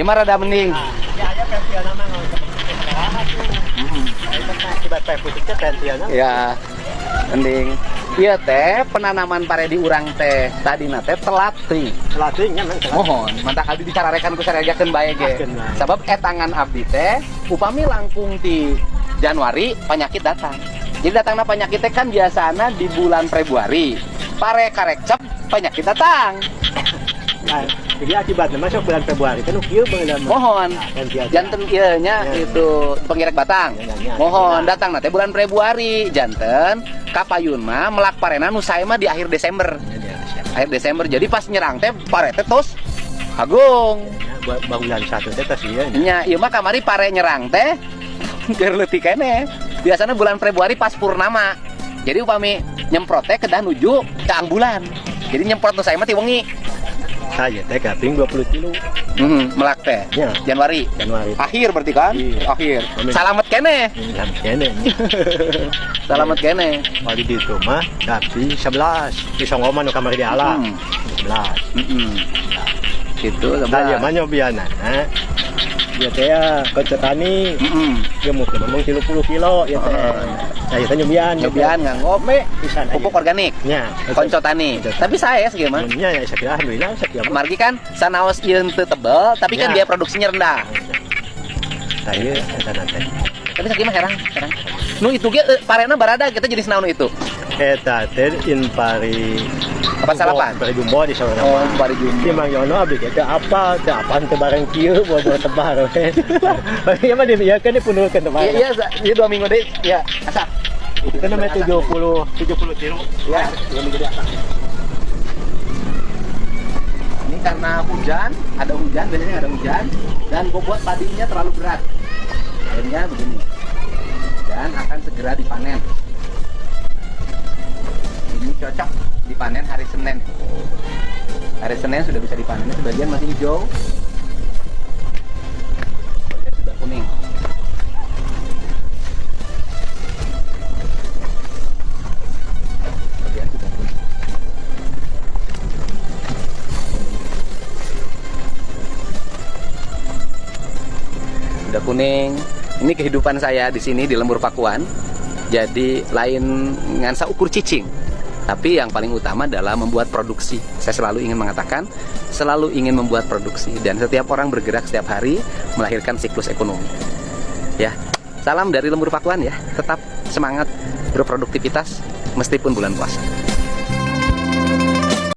Ieu mah rada mending. Ya aya pensiunna mah akibat putih teh pensiunna. Ya, mending. Ieu teh penanaman pare di urang teh tadina teh telat teuing. Selatihnya memang telat. Mohon, mantak abdi dicararekan ku sarejakeun bae ge. Akeun bae. Sabab etangan abdi teh upami langkung ti Januari penyakit datang. Jadi datangna penyakit teh kan biasana di bulan Februari. Pare karekcep penyakit datang. Nah, jadi akibatnya masuk bulan Februari kan kieu baheula mah. Mohon. Pensiun. Janten ieu nya Ya. itu pengirek batang. Ya, ya, ya. Mohon datang teh bulan Februari janten kapayun mah melak parena nu sae mah di akhir Desember. Ya, ya, siap. Akhir Desember. Jadi pas nyerang teh pare teh tos agung. Ya, bulan 1 teh tos ieu. Nya ieu mah kamari pare nyerang teh keur leutik keneh. Biasanya bulan Februari pas purnama. Jadi upami nyemprot teh kedah nuju caang bulan. Jadi nyemprot nu sae mah ti wengi. Saya teh kaping 20 kilo. Melak teh. Ya. Januari. Januari. Akhir berarti kan? Iya. Akhir. Amin. Salamet keneh. Salamet keneh. Salamet keneh. Kalau di ditu mah tapi 11. Di Songoma nu kamari di ala. 11. Gitu, Nah, ieu 11. mah nyobianana. Ieu teh ya Konco Tani. Gemuk memang 30 kilo ieu teh. Nah, ieu teh nyobian. Nyobian nganggo Me pisan aya. Pupuk organik. Nya. Konco Tani. Konco Tani. Tapi saya sih mah. Nya ya sakieu alhamdulillah sakieu mah. Margi kan sanaos ieu teu tebel, tapi kan Ya. biaya produksinya rendah. Tah ieu eta teh. Tapi sakieu mah herang, herang. Nu itu ge parena barada kita jadi senaon itu. Eta teh Inpari Apa salapan? Inpari Jumbo di sana. Oh, Inpari Jumbo. Di Mang Yono abdi teh apa teh apaan teh bareng kieu bawa tebar we. Iya mah di ya kan dipundulkeun tebar. Iya, iya, iya 2 minggu deh. Iya, asa. Itu kan namanya 70 kilo. Iya, 2 minggu deh asa. Ini karena hujan, ada hujan, biasanya ada hujan dan bobot padinya terlalu berat. Akhirnya begini. Dan akan segera dipanen. Ini cocok dipanen hari Senin. Hari Senin sudah bisa dipanen. Ini sebagian masih hijau, sebagian sudah kuning. Sebagian sudah kuning. Sudah kuning. Ini kehidupan saya di sini di Lembur Pakuan. Jadi lain ngansa ukur cicing. Tapi yang paling utama adalah membuat produksi. Saya selalu ingin mengatakan, selalu ingin membuat produksi. Dan setiap orang bergerak setiap hari melahirkan siklus ekonomi. Ya, salam dari Lembur Pakuan ya. Tetap semangat berproduktivitas meskipun bulan puasa.